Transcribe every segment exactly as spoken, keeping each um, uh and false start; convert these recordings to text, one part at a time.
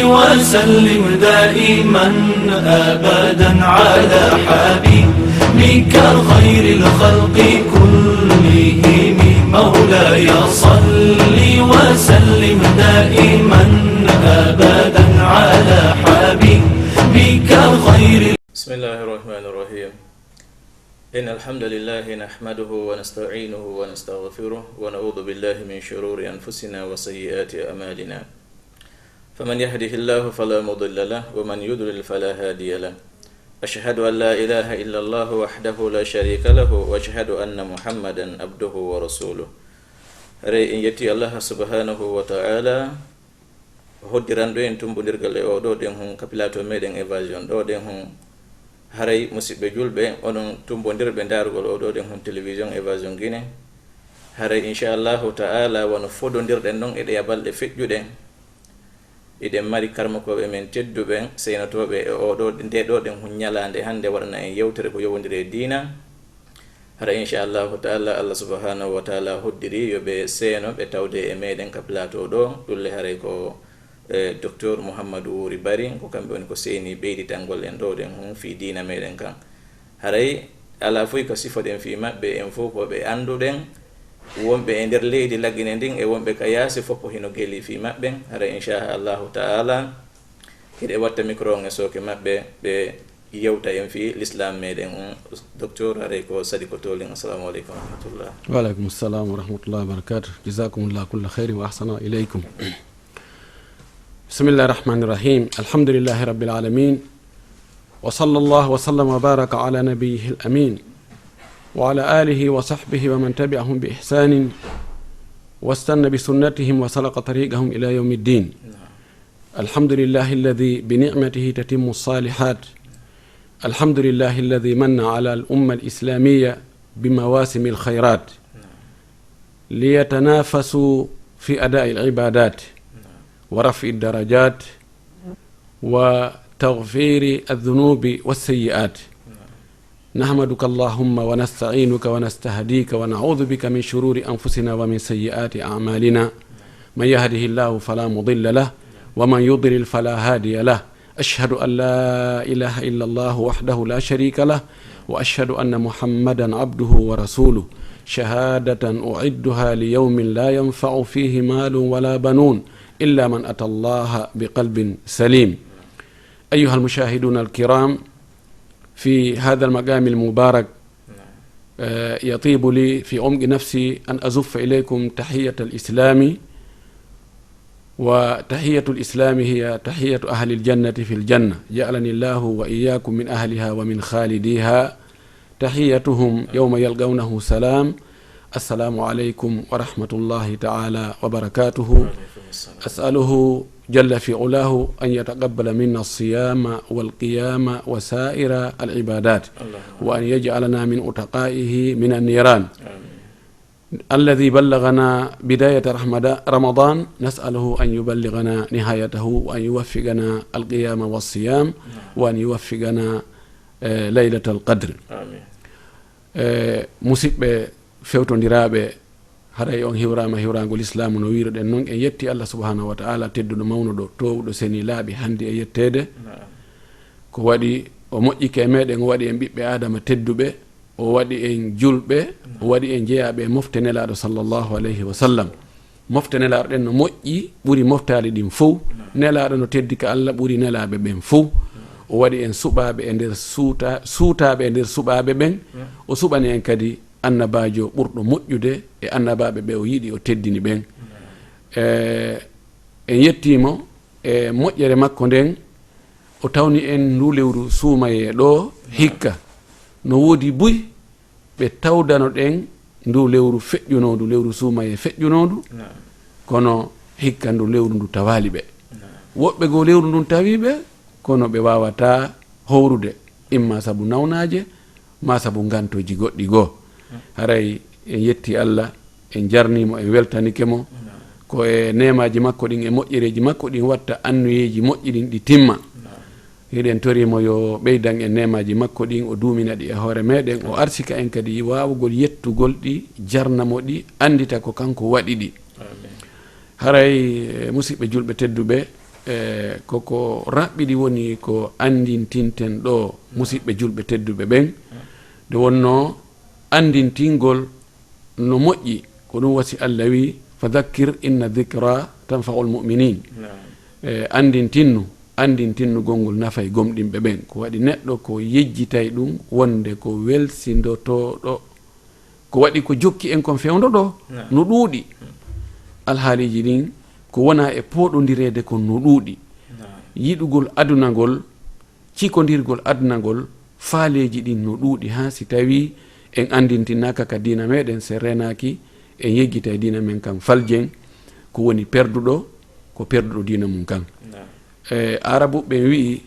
وسلم دائما أبدا على حبيبك خير الخلق كلهم. مولاي صل وسلم دائما أبدا على حبيبك خير. بسم الله الرحمن الرحيم. إن الحمد لله نحمده ونستعينه ونستغفره ونعوذ بالله من شرور أنفسنا وسيئات أعمالنا. فمن يهده الله فلا مضل له ومن يضلل فلا هادي له. أشهد أن لا إله إلا الله وحده لا شريك له وأشهد أن محمدا عبده ورسوله. Haray en yetti Allah subhanahu wa ta'ala, hoddiranɗo en tumbondirgal e oɗo ɗen hun ka plateau meɗen Évasion ɗo ɗen hun. Haray musidɓe julɓe, onon tumbondirɓe ndarugol oɗo ɗen hun télévision Évasion Guinée. Haray inchallahu ta'ala wano fodondirɗen non e ɗeya balɗe feƴƴuɗe, hiɗen mari karmakoɓe men tedduɓe seynotoɓe e oɗo, nde ɗo ɗen hun ñalande hande waɗana en yewtere ko yowondiri e diina. Hara inchallahu ta'ala Allah subhanahu wa ta'ala hoddiri yo ɓe seeno ɓe tawde e meɗen ka plateau ɗo, ɗulle haray ko eh, docteur Mouhamadou Wuri Bari, ko kamɓe woni ko seyni ɓeyditangol en ɗo ɗen hun fii diina meɗen kan. Haray ala foy ka sifoɗen fii maɓɓe, en fof ko ɓe annduɗen, wonɓe e nder leydi Lagine ndin e wonɓe ka yaasi fof ko hino geli fii maɓɓe. Haray inchallahu ta'ala hiɗe watta micro on e sooke maɓɓe, ɓe yewta en fii l'islam meɗen on. Docteur, haray ko sadi ko tolin. Assalamu aleykum wa rahmatullah. Wa aleykum salam wa rahmatullahi wa barakatuh. Jazakumullah kulla khairin wa ahsana ilaykum. بسم الله الرحمن الرحيم. الحمد لله رب العالمين. وصلى الله وسلم وبارك على نبيه الأمين وعلى آله وصحبه ومن تبعهم بإحسان واستن بسنتهم وسلك طريقهم إلى يوم الدين. الحمد لله الذي بنعمته تتم الصالحات. الحمد لله الذي من على الأمة الإسلامية بمواسم الخيرات ليتنافسوا في أداء العبادات ورفع الدرجات وتغفير الذنوب والسيئات. نحمدك اللهم ونستعينك ونستهديك ونعوذ بك من شرور أنفسنا ومن سيئات أعمالنا. من يهده الله فلا مضل له ومن يضلل فلا هادي له. أشهد أن لا إله إلا الله وحده لا شريك له وأشهد أن محمدا عبده ورسوله شهادة أعدها ليوم لا ينفع فيه مال ولا بنون إلا من أتى الله بقلب سليم. أيها المشاهدون الكرام، في هذا المقام المبارك، آه، يطيب لي في عمق نفسي أن أزف إليكم تحية الإسلام، وتحية الإسلام هي تحية أهل الجنة في الجنة، جعلني الله وإياكم من أهلها ومن خالديها. تحيتهم يوم يلقونه سلام. السلام عليكم ورحمة الله تعالى وبركاته. أسأله جل في علاه أن يتقبل منا الصيام والقيام وسائر العبادات، وأن يجعلنا من عتقائه من النيران. الذي بلغنا بداية رحمدا-، رمضان، نسأله أن يبلغنا نهايته وأن يوفقنا القيام والصيام، وأن يوفقنا، eh, ليلة القدر. Eh, musidɓe fewtondiraaɓe, haray on hiwraama hiwraango lislaamu no wiiruɗen non. En yetti Allah subhanahu wa ta'ala tedduɗo mawnuɗo, toowuɗo seni laaɓi handi e yetteede. Ko waɗi o moƴƴike e meɗen, o waɗi en ɓiɓɓe Aadama tedduɓe, o waɗi en julɓe, o waɗi en jeyaaɓe e mofte Nelaaɗo sallallahu alayhi wa sallam. Mofte Nelaaɗo ɗen no moƴƴi, ɓuri moftaali ɗin fow. Nelaaɗo no teddi ka Allah, ɓuri nelaaɓe ɓen fow. O waɗi en suɓaaɓe e nder suuta-, suutaaɓe e nder suɓaaɓe ɓen. O suɓani en kadi annabaajo ɓurɗo moƴƴude e annabaaɓe ɓe o yiɗi, o teddini ɓen. E, en yettii mo e moƴƴere makko nden, o tawni en ndu lewru suumayee ɗo hikka. No woodi buy ɓe tawdano ɗen ndu lewru feƴƴunoondu, lewru suumayee feƴƴunoondu, kono hikka ndu lewru ndu tawaali ɓe. Woɓɓe goo lewru ndun tawi ɓe, kono ɓe waawataa howrude, imma sabu nawnaaje, maa sabu ngantooji goɗɗi goo. Haray en yetti Allah, en jarnii mo, en weltanike mo. Ko e neemaaji makko ɗin e moƴƴereeji makko ɗin watta annuyeeji moƴƴi ɗin ɗi timma. Hiɗen tori mo yo ɓeydan en neemaaji makko ɗin, o duumina ɗi e hoore meɗen, o arsika en kadi waawugol yettugol ɗi, jarna mo ɗi, andita ko kanko waɗi ɗi. Haray, eh, musidɓe julɓe tedduɓe, E, koko raɓɓiɗi woni ko anndintinten ɗo, musidɓe julɓe tedduɓe ɓen. Nde wonnoo anndintingol no moƴƴi, ko ɗum wasi Allah wi, "Fa dhakkir inna dhikra tanfa'ul mu'minin." Naam. E, anndintinnu, anndintinnugol ngol nafay gomɗinɓe ɓen. Ko waɗi neɗɗo ko yejjitay ɗum wonde ko welsindotooɗo. Ko waɗi ko jokki en kon fewndo ɗo, naam, no ɗuuɗi. Alhaaliiji ɗin ko wona e pooɗondireede kon no ɗuuɗi. Naam. Yiɗugol aduna ngol, cikondirgol aduna ngol, faaleeji ɗin no ɗuuɗi, haa si tawii en anndintinaaka ka diina meɗen, si reenaaki, en yejjitay diina men kan faljen, ko woni perduɗo, ko perduɗo diina mum kan. Naam. E, Aarabuɓe ɓen wi'i,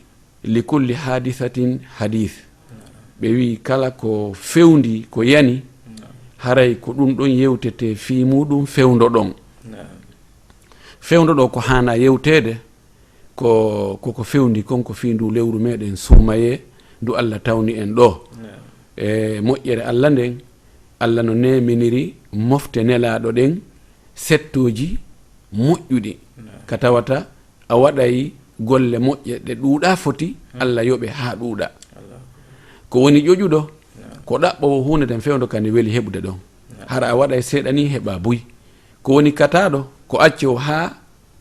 "Li kulli haadisatin hadiis." Naam. Ɓe wi'i kala ko fewndi, ko yani, naam, haray ko ɗum ɗon yewtetee fii muɗum fewndo ɗon. Naam. Fewndo ɗo ko haana yewteede, ko, ko, ko fewndi kon ko fii ndu lewru meɗen suumayee, ndu Allah tawni en ɗo. Naam. E moƴƴere Allah nden, Allah no neeminiri mofte Nelaaɗo ɗen settooji moƴƴuɗi, naam, ka tawata a waɗay golle moƴƴe ɗe ɗuuɗaa foti, hmm, Allah yoɓe haa ɗuuɗa. Allah. Ko woni ƴoƴuɗo, naam, ko ɗaɓɓoowo huunde nden fewndo ka nde weli heɓude ɗon. Naam. Hara a waɗay seeɗa ni heɓa buy. Ko woni kataaɗo, ko acce o haa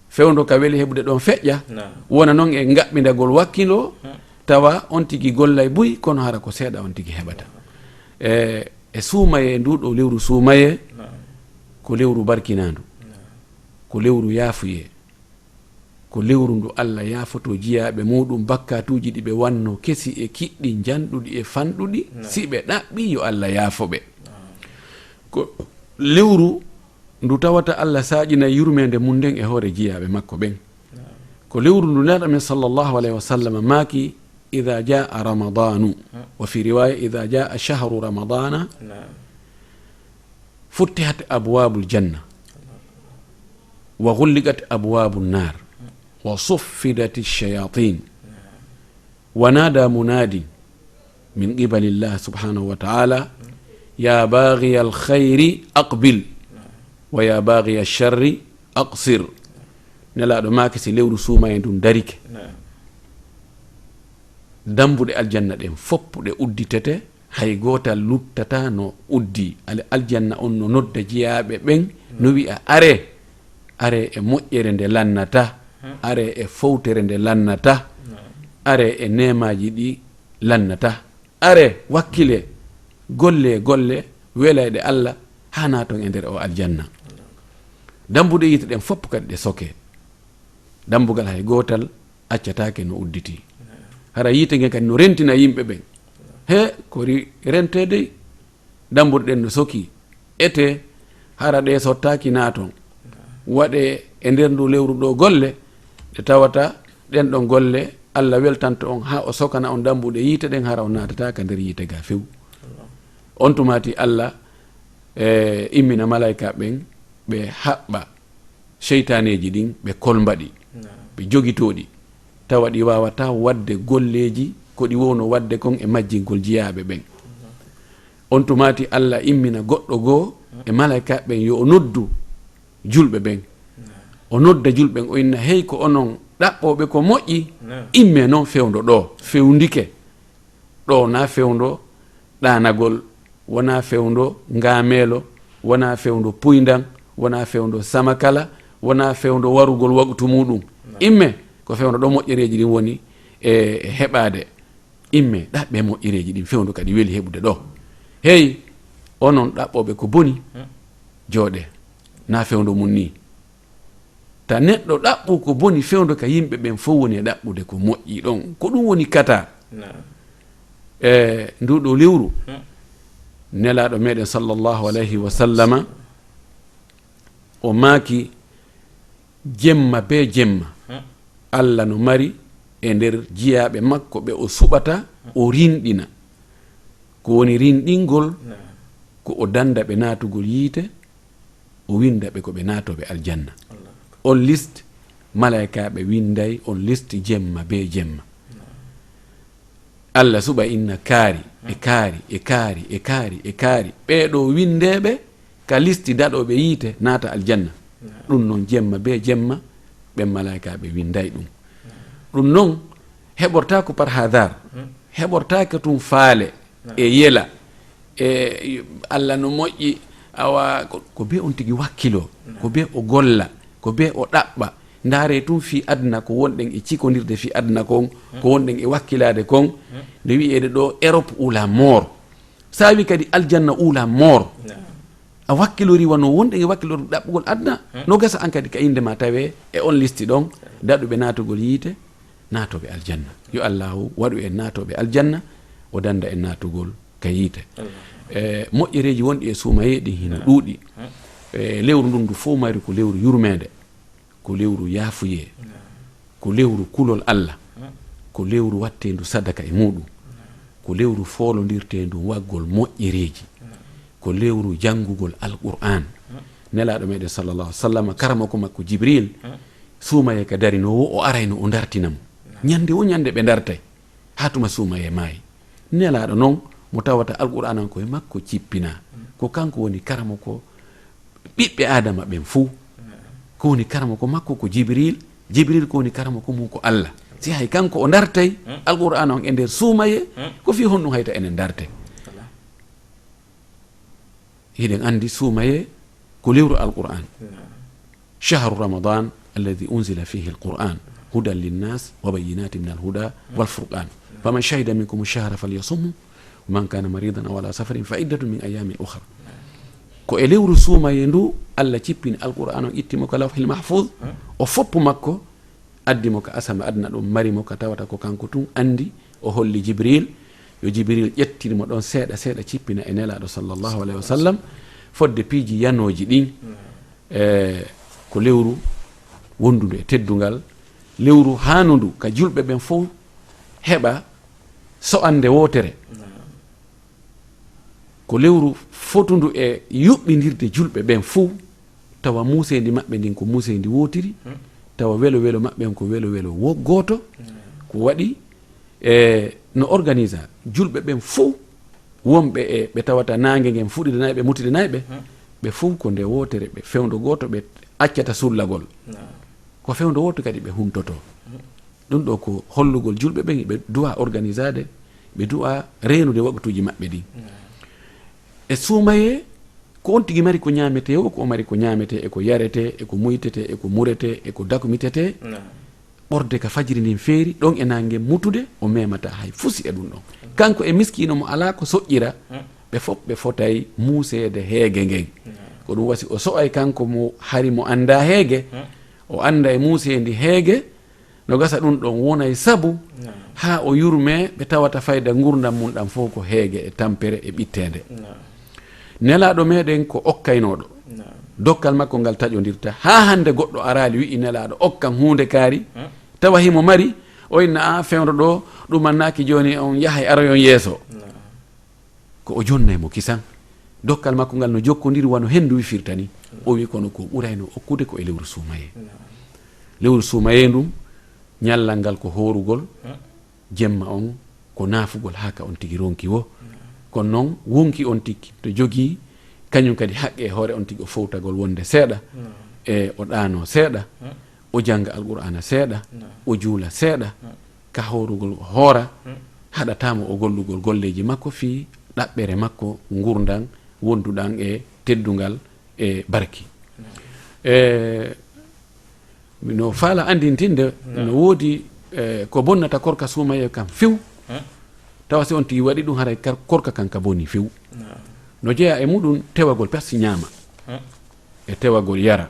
fewndo ka weli heɓude ɗon feƴƴa, naam, wona non e ngaɓɓindagol wakkilo, hmm, tawa on tigi gollay buy, kono hara ko seeɗa on tigi heɓata. E, e suumayee, ndu ɗo lewru suumayee, naam, ko lewru barkinaandu, naam, ko lewru yaafuyee, ko lewru ndu Allah yaafoto jiyaaɓe muɗum bakkaatuuji ɗi ɓe wanno kesi e kiɗɗi, njanɗuɗi e fanɗuɗi, naam, si ɓe ɗaɓɓi yo Allah yaafo ɓe. Naam. Ko lewru ndu tawata Allah saaƴinay yurmeende mum nden e hoore jiyaaɓe makko ɓen. Naam. Ko lewru ndu Nelaaɗo men sallallahu alayhi wa sallam maaki, "Idha jaa Ramadanu." Hmm. Wa fi riwaya, "Idha jaa shahru Ramadana, naam, futtihat abwabul janna, wa ghulliqat abwabun nar, wa suffidat shayatin." Naam. Wa nada munadin min qibalillah subhanahu wa ta'ala, "Ya baghiyal khayri aqbil, wa ya baghiyal sharri aqsir." Nelaaɗo maaki, si lewru suumayee ndun darike, naam, dambuɗe aljanna ɗen fof ɗe udditete, hay gootal luttataa no uddi. Al-, aljanna on no nodda jiyaaɓe ɓen, no wi'a, "Aree, aree e moƴƴere nde lannata, aree e fowtere nde lannata, aree e neemaaji ɗi lannata, aree, wakkilee, gollee golle welayɗe Allah haa naaton e nder o aljanna." Dambuɗe yiite ɗen fof kadi ɗe sokee. Dambugal hay gootal accataake no udditi. Hara yiite ngen kadi no rentina yimɓe ɓen. He, ko ri-, rentee dey. Dambuɗe ɗen no sokii. Etee, hara ɗe sottaaki naaton. Waɗee e nder ndu lewru ɗo golle ɗe tawata ɗen ɗon golle, Allah weltanto on haa o sokana on dambuɗe yiite ɗen, hara on naatataa ka nder yiite ga few. On tumaati Allah, e, immina malaayka ɓen, ɓe haɓɓa seytaaneeji ɗin, ɓe kolmba ɗi, naam, ɓe jogitoo ɗi, tawa ɗi waawataa waɗde golleeji ko ɗi wowno waɗde kon e majjingol jiyaaɓe ɓen. On tumaati Allah immina goɗɗo goo e malaayka ɓen yo o noddu julɓe ɓen. Naam. O nodda julɓe ɓen, o inna, "Hey, ko onon ɗaɓɓooɓe ko moƴƴi, naam, immee non fewndo ɗo, fewndike." Ɗo na fewndo ɗaanagol, wona fewndo ngaameelo, wona fewndo puyndan, wona fewndo samakala, wona fewndo warugol waqtu muɗum. Naam. Imme, ko fewndo ɗo moƴƴereeji ɗin woni e, e heɓaade. Imme, ɗaɓɓe moƴƴereeji ɗin fewndo kadi weli heɓude ɗo. Hey, onon ɗaɓɓooɓe ko boni, hmm, jooɗee, na fewndo mum nii. Ta neɗɗo ɗaɓɓu ko boni fewndo ka yimɓe ɓen fof woni e ɗaɓɓude ko moƴƴi ɗon. Ko ɗum woni kata. Naam. E ndu ɗo lewru, hmm, Nelaaɗo meɗen sallallahu alayhi wa sallama, o maaki, jemma be jemma, hmm, Allah no mari e nder jiyaaɓe makko ɓe o suɓata, o rinɗina. Ko woni rinɗingol? Naam. Ko o danda ɓe naatugol yiite, o winda ɓe ko ɓe naatooɓe aljanna. Allahu akbar. On liste, malaykaaɓe winday on liste jemma be jemma. Naam. Allah suɓa inna kaari, e, hmm, kaari, e kaari, e kaari, e kaari. Ɓee ɗoo windeeɓe ka liste daɗooɓe yiite naata aljanna. Naam. Ɗum noon jemma be jemma, ɓen malaa'ikaaɓe winnday ɗum. Ɗum non, heɓortaako par hasard, heɓortaake tun faale e yela, e Allah no moƴƴi, awa, ko, ko be on tigi wakkiloo, ko be o golla, ko be o ɗaɓɓa. Ndaaree tun fii aduna ko wonɗen e cikondirde fii aduna kon, ko wonɗen e wakkilaade kon, nde wi'eede ɗoo Europe ou la mort. Saawi kadi aljanna ou la mort. A wakkilorii wano wonɗen e wakkilorɗe ɗaɓɓugol aduna, no gasa an kadi ka innde ma tawee e on listi ɗon, daɗuɓe naatugol yiite, naatooɓe aljanna. Yo Allaahu waɗu en naatooɓe aljanna, o dannda en naatugol ka yiite. E moƴƴereeji wonɗi e suumayee ɗin hino ɗuuɗi. E lewru ndun ndu fow mari ko lewru yurmeende, ko lewru yaafuyee, ko lewru kulol Allah, ko lewru watteendu sadaka e muuɗum, ko lewru foolondirteendu waggol moƴƴereeji, ko lewru janngugol Alqur'aan. Nelaaɗo meɗen sallallahu alaihi wasallam, karamoko makko Jibril, suumayee ka darinoo woo, o arayno o dartina mo. Ñande woo ñande ɓe dartay, haa tuma suumayee maayi. Nelaaɗo non mo tawata Alqur'aana on ko e makko cippinaa. Ko kanko woni karamoko ɓiɓɓe Aadama ɓen fow. Ko woni karamoko makko ko Jibril, Jibril ko woni karamoko mum ko Allah. Si hay kanko o dartay Alqur'aana on e nder suumayee, ko fii honɗum hayta enen dartee? Hiɗen anndi suumayee ko lewru Alqur'aan. شهر رمضان الذي أنزل فيه القرآن هدى للناس وبينات من الهدى والفرقان فمن شهد منكم الشهر فليصمه ومن كان مريضا أو على سفر فعدة من أيام أخر. Ko e lewru suumayee ndu Allah cippini Alqur'aana on, itti mo ka Lawhil Mahfuuz, o foppu makko, addi mo ka asama aduna ɗon, mari mo ka tawata ko kanko tun anndi, o holli Jibril, yo Jibril ƴettir mo ɗon seeɗa seeɗa, cippina e Nelaaɗo sallallahu alaihi wasallam, fodde piiji yanooji ɗin. E ko lewru wondundu e teddungal, lewru haanundu ka julɓe ɓen fow heɓa so'ande wootere. Ko lewru fotundu e yuɓɓindirde julɓe ɓen fow, tawa muuseendi maɓɓe ndin ko muuseendi wootiri, tawa welo welo maɓɓe on ko welo welo wo-, gooto. Ko waɗi, e no organisa julɓe ɓen fow, wonɓe e ɓe tawata naange ngen fuɗidanay ɓe, mutidanay ɓe, ɓe fow ko nde wootere, ɓe fewndo gooto, ɓe accata sullagol. Ko fewndo wooto kadi ɓe huntotoo. Ɗum ɗoo ko hollugol julɓe ɓen ɓe du'a organisaade, ɓe du'a reenude waqtuuji maɓɓe ɗin. E suumayee, ko on tigi mari ko ñaametee, o ko o mari ko ñaametee, e ko yaretee, e ko muytetee, e ko muretee, e ko dakumitetee. Ɓorde ka fajiri ndin feeri, ɗon e naange mutude, o memataa hay fusi e ɗum ɗon. Kanko e miskiino mo alaa ko soƴƴira, ɓe fof ɓe fotay muuseede heege ngen. Ko ɗum wasi o so'ay kanko mo hari mo anndaa heege, o annda e muuseendi heege, no gasa ɗum ɗon wonay sabu haa o yurmee ɓe tawata fayda ngurndan mum ɗan fof ko heege e tampere e ɓitteende. Nelaaɗo meɗen ko okkaynooɗo. Dokkal makko ngal taƴondirta. Haa hannde goɗɗo araali wi'i Nelaaɗo okkan huunde kaari, tawa himo mari, o inna, "A, fewndo ɗoo, ɗum annaaki jooni, on yahay aroyon yeeso." Ko o jonnay mo kisan. Dokkal makko ngal no jokkondiri wano henndu wifirta ni. O wi'i kono ko ɓurayno okkude ko e lewru suumayee. Lewru suumayee ndun, ñallal ngal ko hoorugol, jemma on ko naafugol haa ka on tigi ronki woo. Kono non wonki on tigi to jogii kañum kadi haqqe e hoore on tigi, o fowtagol wonde seeɗa, e o ɗaanoo seeɗa, o jannga Alqur'aana seeɗa, o juula seeɗa, ka hoorugol o hoora, haɗataa mo o gollugol golleeji makko fii ɗaɓɓere makko ngurndan wonduɗan e teddungal e barki. E no faala anndintinde, no woodi, e, ko bonnata korka suumayee kan few. Tawa si on tigi waɗi ɗum, haray kar-, korka kan ka boni few. No jeyaa e muɗum tewagol pes ñaama. E tewagol yara.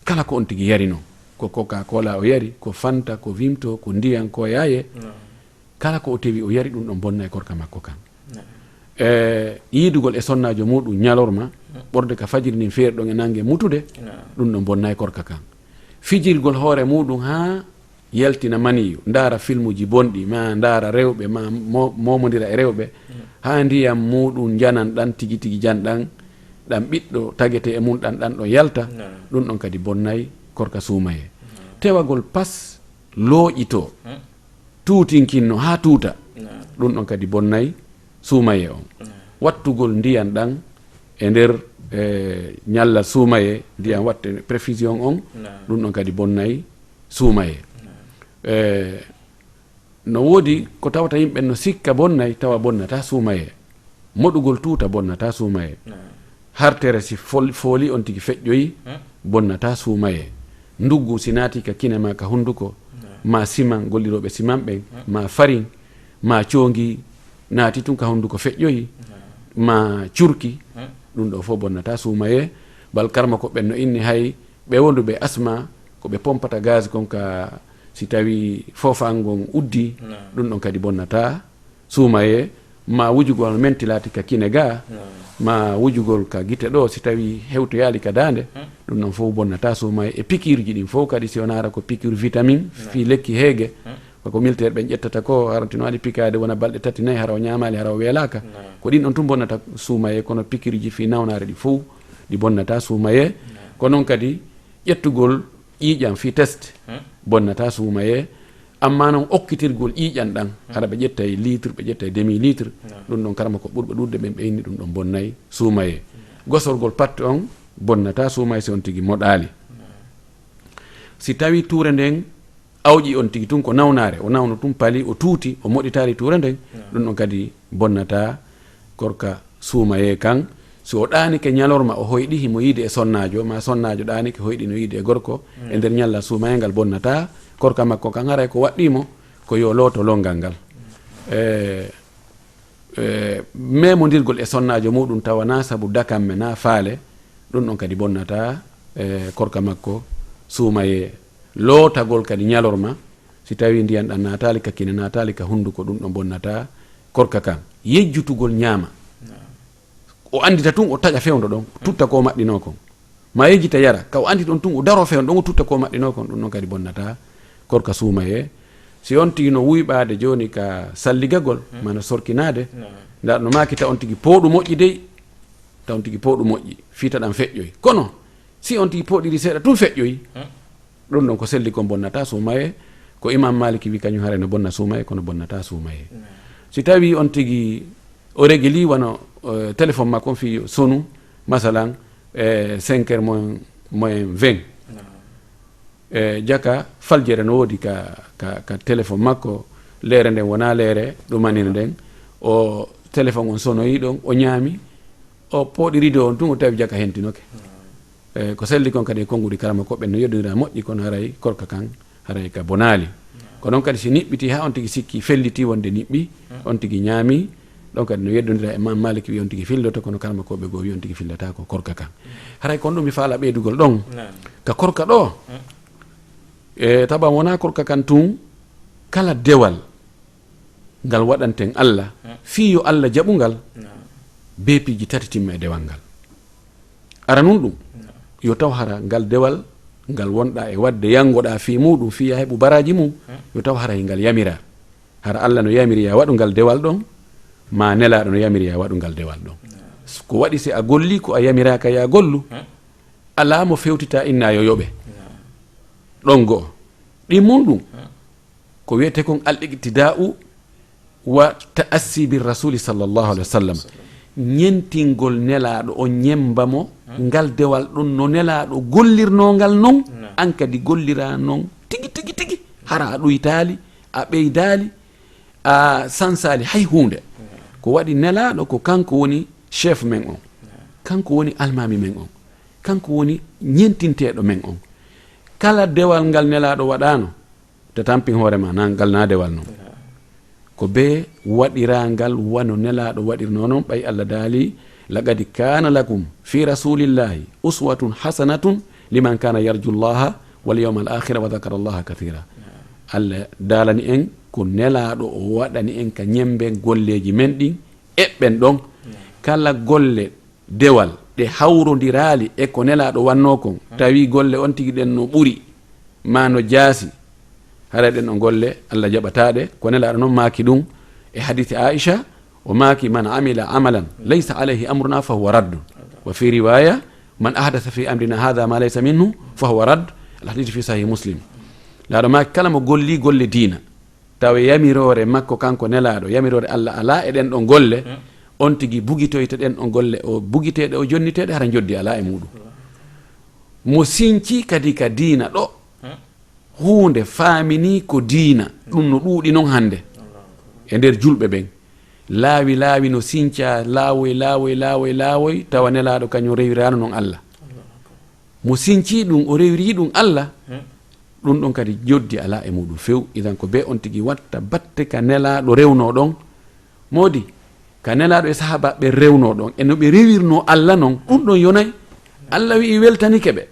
Kala ko on tigi yari non, ko Coca-Cola o yari, ko Fanta, ko Vimto, ko ndiyan, ko yaaye. Kala ko o tewi o yari, ɗum ɗon bonnay korka makko kan. E yiidugol e sonnaajo muɗum ñalorma, ɓorde ka fajiri ndin feeri ɗon e nange mutude, ɗum ɗon bonnay korka kan. Fijirgol hoore muɗum haa yaltina maniyu, ndaara filmuji bonɗi, ma ndaara rewɓe, ma mo-, momondira e rewɓe, haa ndiyam muɗum njanan ɗan tigi tigi jan ɗan, ɗan ɓiɗɗo tagete e mum ɗan, ɗan ɗon yalta, ɗum ɗon kadi bonnay korka suumayee. Tewagol pas looƴitoo, tuutinkinno haa tuuta, ɗum ɗon kadi bonnay suumayee on. Wattugol ndiyan ɗan e nder, e, ñalla suumayee, ndiyan watte perfusion on, ɗum ɗon kadi bonnay suumayee. E, no woodi ko tawata yimɓe no sikka bonnay, tawa bonnata suumayee. Moɗugol tuuta bonnata suumayee. Hartere si fol-, fooli on tigi feƴƴoyi, bonnata suumayee. Nduggu si naati ka kine ma ka hunduko, ma siman, gollirooɓe siman ɓen, ma farin, ma coongi naati tun ka hunduko feƴƴoyi, ma curki, ɗum ɗo fof bonnata suumayee. Bal karma ko ɓen no inni hay ɓe wonduɓe asma, ko ɓe pompata gaz kon ka, si tawi foofan ngon uddi, ɗum ɗon kadi bonnata suumayee. Ma wujugol mentilaati ka kine ga, ma wujugol ka gite ɗo, si tawi hewtoyaali ka daande, ɗum ɗon fof bonnata suumayee. E pikiiruji ɗin fof kadi, si on ara ko pikiir vitamine, fii lekki heege, ko militaire ɓen ƴettata ko, harantino waɗi pikaade wona balɗe tati nayi, hara o ñaamaali, hara o weelaaka. Ko ɗin on tun bonnata suumayee, kono pikiiruji fii nawnaare ɗi fow, ɗi bonnata suumayee. Ko non kadi ƴettugol ƴiiƴan fii test bonnata suumayee. Amma non okkitirgol ƴiiƴan ɗan, hara ɓe ƴettay litre, ɓe ƴettay demi litre, ɗum ɗon karma ko ɓurɓe ɗuuɗude ɓen ɓe inni ɗum ɗon bonnay suumayee. Gosorgol patte on bonnata suumayee si on tigi moɗaali. Si tawi tuure nden awƴi on tigi tun ko nawnaare, o nawno tun pali, o tuuti, o moɗitaali tuure nden, ɗum ɗon kadi bonnata korka suumayee kan. Si o ɗaanike ñalorma, o hoyɗi, himo yiide e sonnaajo, ma sonnaajo ɗaanike, hoyɗi no yiide e gorko, e nder ñalla suumayee ngal bonnata korka makko kan, haray ko waɗɗii mo ko yo looto lonngal ngal. E, e, memondirgol e sonnaajo muɗum tawa na sabu dakamme na faale, ɗum ɗon kadi bonnata, e, korka makko suumayee. Lootagol kadi ñalorma, si tawi ndiyan ɗan naataali ka kine, naataali ka hunduko, ɗum ɗon bonnata korka kan. Yejjutugol ñaama. O andita tun, o taƴa fewndo ɗon, o tutta ko maɗɗinoo kon. Ma yejjita yara, ka o andita on tun, o daro fewndo ɗon, o tutta ko maɗɗinoo kon, ɗum ɗon kadi bonnata korka suumayee. Si on tigi no wuyɓaade jooni ka salligagol, ma no sorkinaade, nda no maakita on tigi pooɗu moƴƴi dey, ta on tigi pooɗu moƴƴi, fiita ɗan feƴƴoy. Kono, si on tigi pooɗiri seeɗa tun feƴƴoy, ɗum ɗon ko selli kon bonnata suumayee. Ko Imam Maliki wi kañum haray no bonna suumayee, kono bonnata suumayee. Si tawi on tigi o regili wano, eh, téléphone makko on fii sonu, masalan, eh, cinq heures moins, moins vingt. Eh, jaka faljere no woodi ka, ka, ka téléphone makko, leere nden wona leere ɗumanire nden. O téléphone on sonoyi ɗon, o ñaami, o pooɗi rideau on tun, o tawi jaka hentinoke. E, ko selli kon kadi e konnguɗi karama ko ɓen no yeddondira moƴƴi, kono haray korka kan haray ka bonaali. Ko non kadi si niɓɓiti haa on tigi sikki felliti wonde niɓɓi, on tigi ñaami, ɗon kadi no yeddondira e Imam Malik wi on tigi filloto, kono karama ko ɓe goo wi on tigi fillata ko korka kan. Haray kon ɗum mi faala ɓeydugol ɗon. Ka korka ɗo, e, taban wona korka kan tun, kala dewal ngal waɗanten Allah, fii yo Allah jaɓu ngal, bee piiji tati timma e dewal ngal. Aranun ɗum, yo taw hara ngal dewal ngal wonɗaa e waɗde, yanngoɗaa fii muuɗum, fii yaa heɓu baraaji mum, yo taw hara e ngal yamiraa. Hara Allah no yamiri yaa waɗu ngal dewal ɗon, maa Nelaaɗo no yamiri yaa waɗu ngal dewal ɗon. Ko waɗi si a gollii ko a yamiraaka yaa gollu, alaa mo fewtitaa innaa yo yoɓe. Ɗon go'o. Ɗimmun ɗum, ko wiyetee kon al iqtidaa'u wa ta'assi bir rasuli sallallahu alaihi wasallam. Ñentingol Nelaaɗo on, ñemba mo, ngal dewal ɗon no Nelaaɗo gollirnoo ngal non, an kadi golliraa non tigi, tigi, tigi. Hara a ɗuytaali, a ɓeydaali, a sansaali hay huunde. Ko waɗi Nelaaɗo ko kanko woni chef men on, kanko woni almaami men on, kanko woni ñentinteeɗo men on. Kala dewal ngal Nelaaɗo waɗaano, ta tampin hoore ma, na ngal na dewal non. Ko bee waɗiraa ngal wano Nelaaɗo waɗirnoo non, ɓay Allah daali, "Laqad kaana lakum fi rasulillahi uswatun hasanatun liman kaana yarju llaha wal yawmal akhira wa dhakara llaha kathira." Allah daalani en ko Nelaaɗo o waɗani en ka ñemben golleeji men ɗin, eɓɓen ɗon. Kala golle dewal ɗe hawrondiraali e ko Nelaaɗo wannoo kon, tawi golle on tigi ɗen no ɓuri, maa no jaasi, haray ɗen ɗon golle Allah jaɓataa ɗe. Ko Nelaaɗo non maaki ɗum e hadiisi Aisha, o maaki, "Man amila amalan laysa alayhi amruna fa huwa raddun." Wa fi riwaya, "Man ahdasa fi amrina hadha ma laysa minhu fa huwa radd." Al hadiisu fi sahih Muslim. Laaɗo maaki, kala mo golli golle diina, tawa yamiroore makko kanko Nelaaɗo, yamiroore Allah alaa e ɗen ɗon golle, on tigi bugitoyta ɗen ɗon golle, o bugiteeɗe, o jonniteeɗe, hara njoddi alaa e muuɗum. Mo sinci kadi ka diina ɗo, huunde faamini ko diina, ɗum no ɗuuɗi noon hannde e nder julɓe ɓen. Laawi, laawi no sincaa, laawoy, laawoy, laawoy, laawoy, tawa Nelaaɗo kañum rewiraano noon Alla. Mo sincii ɗum, o rewiri ɗum Alla, ɗum ɗon kadi joddi alaa e muɗum few. Idan ko bee on tigi watta batte ka Nelaaɗo rewnoo ɗon. Moodi, ka Nelaaɗo e sahaabaaɓe rewnoo ɗon, e no ɓe rewirnoo Alla non, ɗum ɗon yonay. Alla wi'i weltanike ɓe.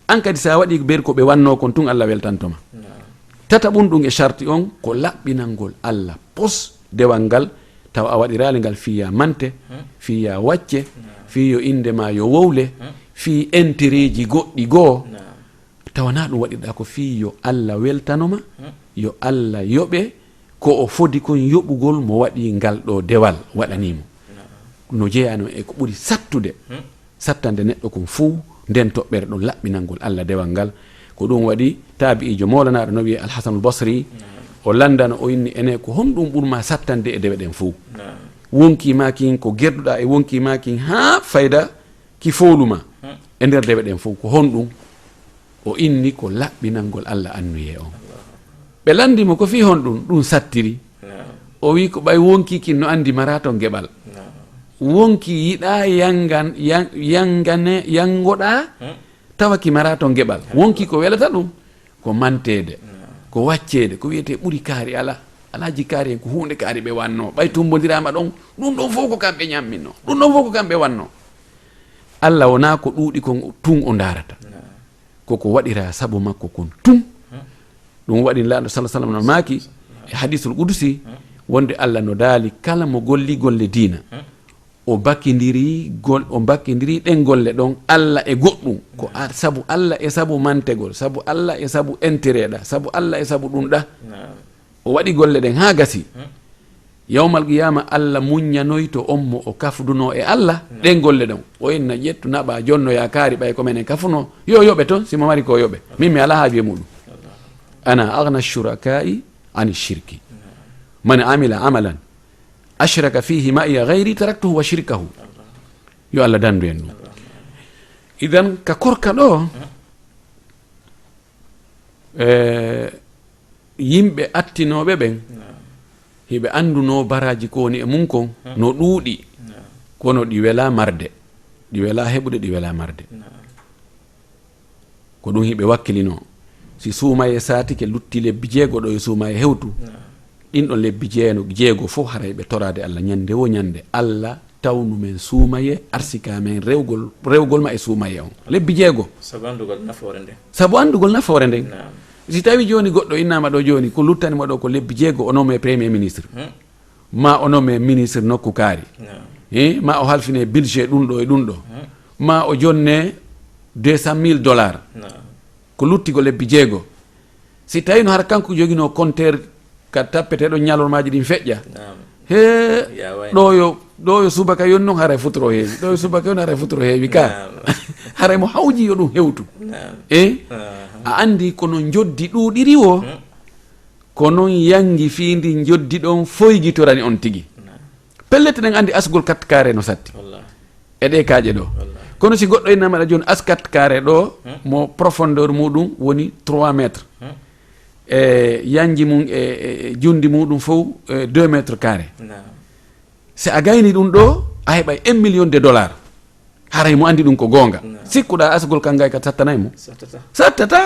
An kadi, so a waɗii ber ko ɓe wannoo kon, tun Alla weltanto ma. Naam. Tataɓun ɗum e sarti on, ko laɓɓinangol Alla pos dewal ngal, tawa a waɗiraali ngal fii yaa mante, fii yaa wacce, fii yo innde maa yo wowle, fii entereeji goɗɗi goo. Naam. Tawa naa ɗum waɗirɗaa ko fii yo Alla weltano ma, yo Alla yoɓe ko o fodi kon yoɓugol mo waɗi ngal ɗoo dewal waɗanii mo. Naam. No jeyaano e ko ɓuri sattude. Sattande neɗɗo kon fuu, nden toɓɓere ɗon laɓɓinangol Alla dewal ngal. Ko ɗum waɗi taabi'iijo moolanaaɗo no wi'ee Alhasanul Basri, o lanndano, o inni, ene ko honɗum ɓurmaa sattande e dewe ɗen fuu? Naam. Wonkii maa kin, ko gerduɗaa e wonkii maa kin haa fayda ki foolu ma e nder dewe ɗen fuu, ko honɗum? O inni ko laɓɓinangol Alla annuyee on. Ɓe lanndi mo ko fii honɗum ɗum sattiri. Naam. O wi'i ko ɓay wonkii kin no anndi maraa ton geɓal. Naam. Wonkii yiɗaa yangan-, yan-, yangane-, yangoɗaa tawa ki maraa ton geɓal. Wonkii ko welata ɗum ko manteede, ko wacceede, ko wi'etee ɓuri kaari alaa. Alaaji kaari en ko huunde kaari ɓe wannoo. Ɓay tummbondiraama ɗon, ɗum ɗon fow ko kamɓe ñamminnoo. Ɗum ɗon fow ko kamɓe wannoo. Alla wonaa ko ɗuuɗi kon tun o ndaarata. Naam. Ko ko waɗiraa sabu makko kon tun. Ɗum waɗi Nelaaɗo sallallaahu alayhi wa sallam no maaki e hadiisul qudusi wonde Alla no daali kala mo golli golle diina, o bakindiri gol-, o bakindiri ɗen golle ɗon Alla e goɗɗum, ko a-, sabu Alla e sabu mantegol, sabu Alla e sabu intérêt ɗa, sabu Alla e sabu ɗum ɗa. Naam. O waɗi golle ɗen haa gasi. Yawmal qiyaama, Alla muññanoyto on mo o kafdunoo e Alla ɗen golle ɗon. O inna ƴettu naɓa jonnoya kaari ɓay ko menen kafunoo. Yo yoɓe ton, si mo mari ko yoɓe. Min mi alaa haaju e muɗum. Ana agna shurakaa'i ani shirki. Man amila amalan ashraka fiihi ma'iya ghayri taraktuhu wa shirkahu. Yo Alla dandu en ɗum. Idan ka korka ɗo, e, yimɓe attinooɓe ɓen, naam, hiɓe anndunoo baraaji ko woni e mum kon, hmm, no ɗuuɗi, naam, kono ɗi welaa marde, ɗi welaa heɓude, ɗi welaa marde. Naam. Ko ɗum hiɓe wakkilinoo. Si suumayee saatike lutti lebbi jeego ɗo yo suumayee hewtu, naam, ɗin ɗon lebbi jeeno-, jeego fof haray ɓe toraade Alla ñande wo ñande. Alla tawnu men suumayee, arsika men rewgol, rewgol ma e suumayee on. Lebbi jeego. Sabu anndugol nafoore nden. Sabu anndugol nafoore nden. Naam. Si tawi jooni goɗɗo innaama ɗo jooni, ko luttani mo ɗo ko lebbi jeego, o nommee premier ministre. Hmm. Ma o nommee ministre nokku kaari. Naam. Eh, ma o halfine budget ɗum ɗo e ɗum ɗo. Hmm. Ma o jonne deux cent mille dollars. Naam. Ko lutti ko lebbi jeego. Si tawi no hara kanko joginoo compteur ka tappeteeɗo ñalormaaji ɗin feƴƴa. Naam. He, ya way, ɗo yo, ɗo yo subaka yon non haray futuro heewi. Ɗo yo subaka yon haray futuro heewi ka. Naam. Haray mo hawji yo ɗum hewtu. Naam. Eh? Aha. A anndi kono njoddi ɗuuɗiri wo, hmm, ko non yangi fii ndi njoddi ɗon foygitorani on tigi. Naam. Pellet, eɗen anndi asgol quatre carré no satti. Wallahi. E ɗee kaaƴe ɗo. Wallahi. Kono si goɗɗo innama ɗa jooni as quatre carré ɗo, hmm, mo profondeur muɗum woni trois mètres. Hmm. E yanji mum e, e, e jundi muɗum fof, e deux mètres carré. Naam. Si a gayni ɗum ɗo, a heɓay un million de dollars. Haray mo anndi ɗum ko goonga. Naam. Sikkuɗaa asgol kan ngay ka sattanay mo? Sattata. Sattata.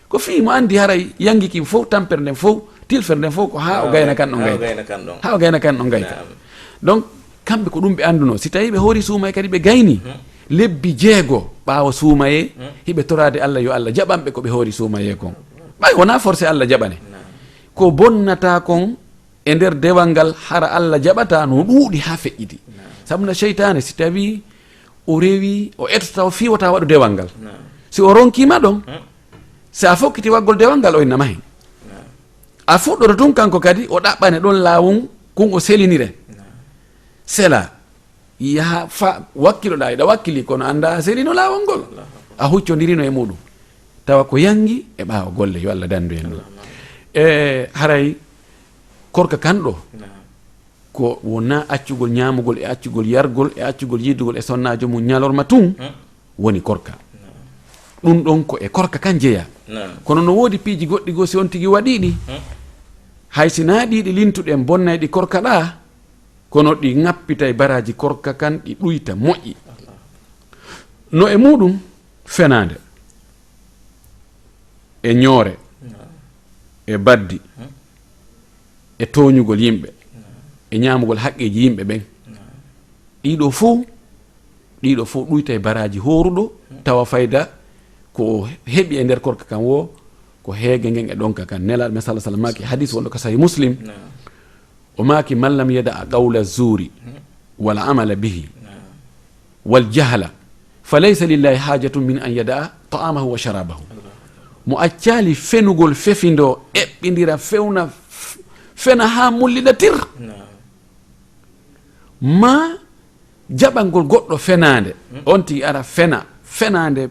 Ko fii mo anndi haray yangi kin fof, tampere nden fof, tilfere nden fof ko haa o gayna kan ɗon gayka. Haa o gayna kan ɗon gayka. Naam. Donc, kamɓe ko ɗum ɓe anndunoo. Si tawii ɓe hoori suumay kadi ɓe gayni, hmm, lebbi jeego ɓaawo suumayee, hmm, hiɓe toraade Alla yo Alla jaɓan ɓe ko ɓe hoori suumayee kon. Ɓay wonaa forcé Alla jaɓane. Naam. Ko bonnata kon e nder dewal ngal hara Alla jaɓataa no ɗuuɗi haa feƴƴiti. Naam. Sabu na seytaane, si tawii o rewi, o etoto taw fii wota waɗu dewal ngal. Naam. Si o ronkiima ɗon, hmm, si a fokkiti waggol dewal ngal, o inna mahi. Naam. A fuɗɗoto tun kanko kadi, o ɗaɓɓane ɗon laawun kun o selinire. Naam. Sela, yaha fa wakkiloɗaa, iɗa wakkili, kono anndaa a selino laawol ngol. Allahu akbar. A huccondirino e muɗum. Tawa ko yangi e ɓaawo golle, yo Allah dandu en ɗum. Allahumma amin. E haray korka kan ɗo, naam, ko wona accugol ñaamugol e accugol yargol e accugol yiidugol e sonnaajo mum ñalorma tun, hmm, woni korka. Naam. Ɗum ɗon ko e korka kan jeyaa. Naam. Kono no woodi piiji goɗɗi goo, si on tigi waɗii ɗi, Hmm. hay si naa ɗiiɗi lintuɗen bonnayɗi korka ɗaa, kono ɗi ŋappitay baraaji korka kan, ɗi ɗuyta moƴƴi. No e muuɗum fenaande, e ñoore, Naam. e baddi, Hmm. e tooñugol yimɓe, Naam. e ñaamugol haqqeeji yimɓe ɓen. Naam. Ɗiɗo fow, ɗiɗo fow ɗuytay baraaji hooruɗo, Hmm. tawa fayda ko o heɓi e nder korka kan woo, ko heege ngen e ɗonka kan. Nelaaɗo men sallallaahu alayhi wa sallam maaki, hadiis wonɗo ka Sahih Muslim, Naam. o maaki, "Man lam yada'a qawla zuuri Hmm. wal amala bihi Naam. wal jahla, fa laysa lillahi haajatun min an yada'a ta'amahu wa sharabahu." Mo accaali fenugol, fefindoo, eɓɓindira, fewna, f-, fena haa mullida tir. Naam. Ma jaɓangol goɗɗo fenaande, Hmm. on tigi ara fena, fenaande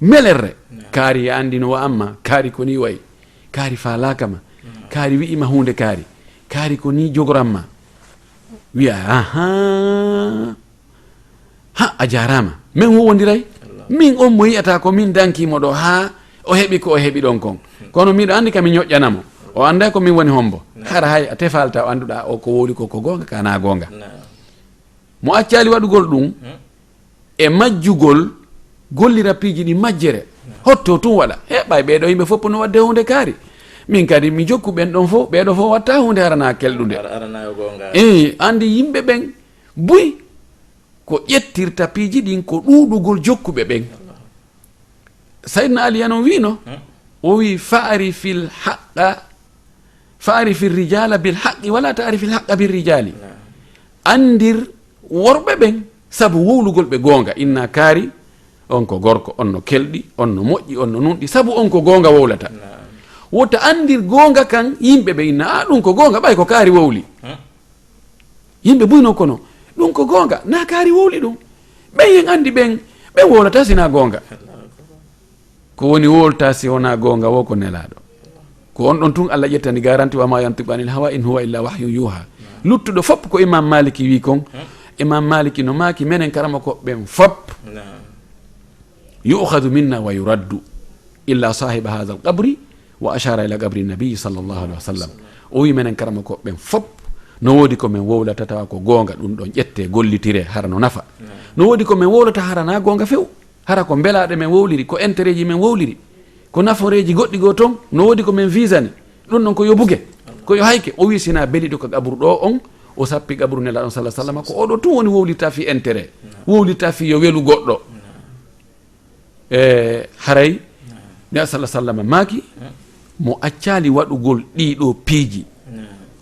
melerre. Naam. Kaari, ya anndi no wa amma, kaari ko nii wayi, kaari faalaaka ma, Naam. kaari wi'i ma huunde kaari, kaari ko nii jogoran ma. Wi'a, "Ahaa, ha, a jaaraama. Men huuwondiray? Allah. Min on mo yi'ataa ko min dankii mo ɗoo haa o heɓi ko o heɓi ɗon kon. Kono miɗo anndi ka mi ñoƴƴana mo. O annday ko min woni hombo." Naam. Hara hay a tefaalta o annduɗaa o ko wowli ko, ko goonga ka naa goonga. Naam. Mo accaali waɗugol ɗum, Hmm. e majjugol, gollira piiji ɗi majjere. Hotto tun waɗa. He, ɓay ɓee ɗoo yimɓe fof no waɗde huunde kaari. Min kadi mi jokku ɓen ɗon fof, ɓee ɗoo fof watta huunde harana kelɗunde. Ara-, arana yo goonga. Ee, anndi yimɓe ɓen buy ko ƴettirta piiji ɗin ko ɗuuɗugol jokkuɓe ɓen. Sayyidina Ali yanon wiino, Hmm. o wi, "Fa'rifil haqqa, fa'rifir rijala bil haqqi, wala ta'rifil haqqa bir rijali." Naam. Anndir worɓe ɓen sabu wowlugol ɓe goonga. Inna kaari, on ko gorko, on no kelɗi, on no moƴƴi, on no nunɗi, sabu on ko goonga wowlata. Naam. Wota anndir goonga kan yimɓe ɓe inna, "A, ɗum ko goonga, ɓay ko kaari wowli." Hmm. Yimɓe buy non kono, "Ɗum ko goonga, naa kaari wowli ɗum. Ɓen en anndi ɓen, ɓen wowlata si naa goonga." Ko woni wowlata si wonaa goonga woo ko nelaaɗo. Ko on ɗon tun Allah ƴettani garanti, "Wa ma yantiqu anil hawa in huwa illa wahyun yuha." Luttuɗo fop ko Imam Maliki wi kon. Imam Maliki no maaki, menen karamoko ɓen fop. Naam. "Yu'khadhu minna wa yuraddu illa sahiba hadha al-qabri," wa ashara ila qabri nabi sallallahu alaihi wasallam. O wi, menen karamoko ɓen fop, no woodi ko men wowlata tawa ko goonga, ɗum ɗon ƴette, gollitire, hara no nafa. No woodi ko men wowlata hara na goonga few, hara ko mbelaaɗe men wowliri, ko intérêt ji men wowliri, ko naforeeji goɗɗi goo ton, no woodi ko men visani, ɗum ɗon ko yo buge, ko yo hayke. O wi, sina beliɗo ka qabru ɗo on, o sappi qabru Nelaaɗo on sallallahu alaihi wasallam, ko oɗo tun woni wowlirta fi intérêt, wowlirta fi yo welu goɗɗo. E haray Nelaaɗo sallallahu alaihi wasallam maaki, mo accaali waɗugol ɗii ɗoo piiji,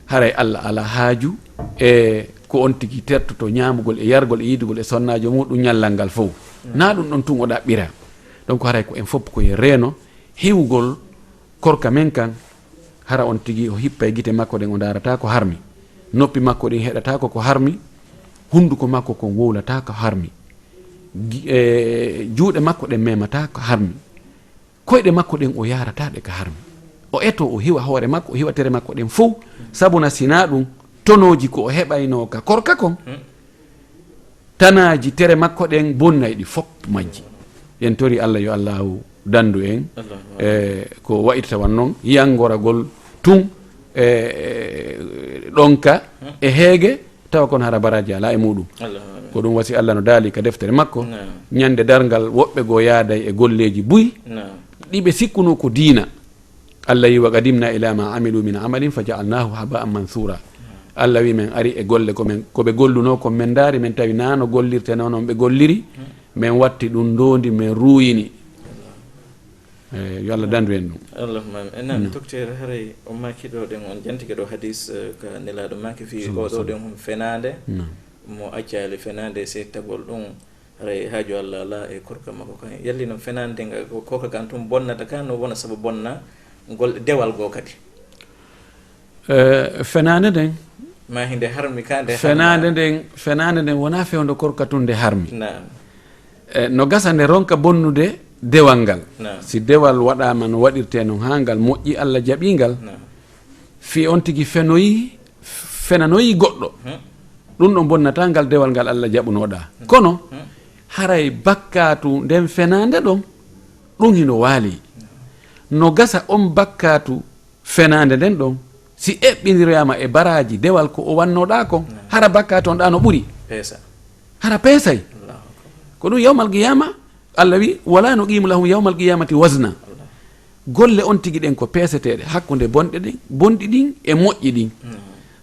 haray Allah alaa haaju e ko on tigi tertoto ñaamugol e yargol e yidugol e sonnaajo muɗum ñallal ngal fow. Na ɗum ɗon tun o ɗaɓɓira. Donc haray ko en fof ko e reeno hiwgol korka men kan, hara on tigi o hippay gite makko ɗen, o ndaarataa ko harmi, noppi makko ɗin heɗataa ko ko harmi, hunduko makko kon wowlataa ko harmi, gi-, e, juuɗe makko ɗen memataa ko harmi, koyɗe makko ɗen o yaarataa ɗe ko harmi. O eto, o hiwa hoore makko, o hiwa tere makko ɗen fow, sabuna sinaa ɗum tonooji ko o heɓaynoo ka korka kon, tanaaji tere makko ɗen bonnay ɗi fof majji. En tori Allah yo Allahu dandu en, Allahu akbar, e ko wa'irta wan non, yangoragol tun, e, e, ɗonka, e heege, tawa kon hara baraaji alaa e muɗum. Allahu akbar. Ko ɗum wasi Allah no daali ka deftere makko, Naam. ñande darngal woɓɓe goo yaaday e golleeji buy, Naam. ɗi ɓe sikkunoo ko diina. Allah wi, "Wa qadimna ila ma amilu min amalin fa ja'alnahu haba'an mansura." Allah wi, men ari e golle ko men, ko ɓe gollunoo kon, men ndaari, men tawi naa no gollirte, non non ɓe golliri, men watti ɗum ndoondi, men ruuyini. Eh, yo Allah dandu en ɗum. Allahumma amin. Eh, naam, Naam. Docteur, haray o maaki ɗo ɗen, on jantike ɗo hadis, eh, ka Nelaaɗo maaki fii Sallallahu oɗo alaihi ɗen hon fenaande, Naam. mo accaali fenaande, settagol ɗum, haray haaju Allah alaa e korka makko kan. Yalli noon fenaande nga, ko korka kan tun bonnata kan, no wona sabu bonna ngol dewal goo kadi? Eh, fenaande nden, Ma hinde harmi ka nde fenaande harma. nden, fenaande nden wonaa fewndo korka tun nde harmi. Naam. Eh, no gasa nde ronka bonnude dewal ngal. Naam. Si dewal waɗaama no waɗirtee non haa ngal moƴƴi, Allah jaɓii ngal. Naam. Fii on tigi fenoyi, fenanoyi goɗɗo. Hmm. Ɗum ɗon bonnataa ngal dewal ngal Allah jaɓunooɗaa. Hmm. Kono, Hmm. haray bakkaatu nden fenaande ɗon, Ɗum hino waali. No gasa on bakkaatu fenaande nden ɗon, si eɓɓindiroyaama e baraaji dewal ko o wannoɗaa kon, hara bakkaatu on ɗaa no ɓuri. Peesa. Hara peesay. Allahu akbar. Ko ɗum yawmal qiyaama, Allah wi, "Wala nuqimu lahum yawmal qiyamati wazna." Golle on tigi ɗen ko peeseteeɗe hakkunde bonɗe ɗin, bonɗi ɗin e moƴƴi ɗin.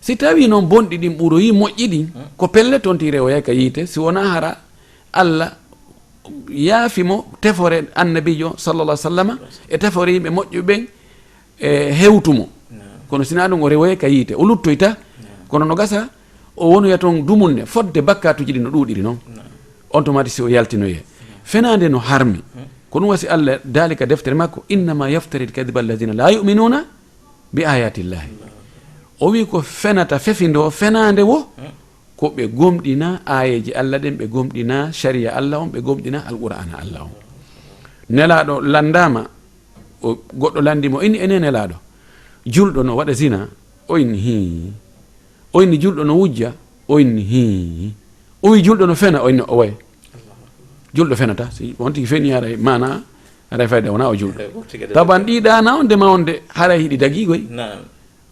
Si tawii non bonɗi ɗin ɓuroyi moƴƴi ɗin, ko pellet on tigi rewoyay ka yiite, si wonaa hara Allah yaafi mo tefore annabiijo sallallahu alaihi wasallama e tefore yimɓe moƴƴuɓe ɓen e hewtu mo. Kono sinaa ɗum o rewoye ka yiite, o luttoyta. Kono no gasa o wonoya toon dumunne fodde bakkaatuji ɗi no ɗuuɗiri noon. On tuma si o yaltinoye. Fenaande no harmi. Ko ɗum wasi Allah daali ka deftere makko, "Innama yaftari kadiba alladina la yuminuna bi ayatillahi." O wi ko fenata fefindoo fenaande wo, ko ɓe gomɗina aayeeji Allah ɗen, ɓe gomɗina shari'a Allah on, ɓe gomɗina Alqur'aana Allah on. Nelaaɗo lanndaama, o, goɗɗo lanndi mo, inni, "Ene Nelaaɗo, julɗo no waɗa zina?" O inni, "Hii." O inni, "Julɗo no wujja?" O inni, "Hii." O wi, "Julɗo no fena?" O inni, "Oway. Julɗo fenata. Si on tigi feni, haray maana, haray fayda wona o julɗo." Taban ɗi ɗaana on de ma on de, haray hiɗi dagii koy.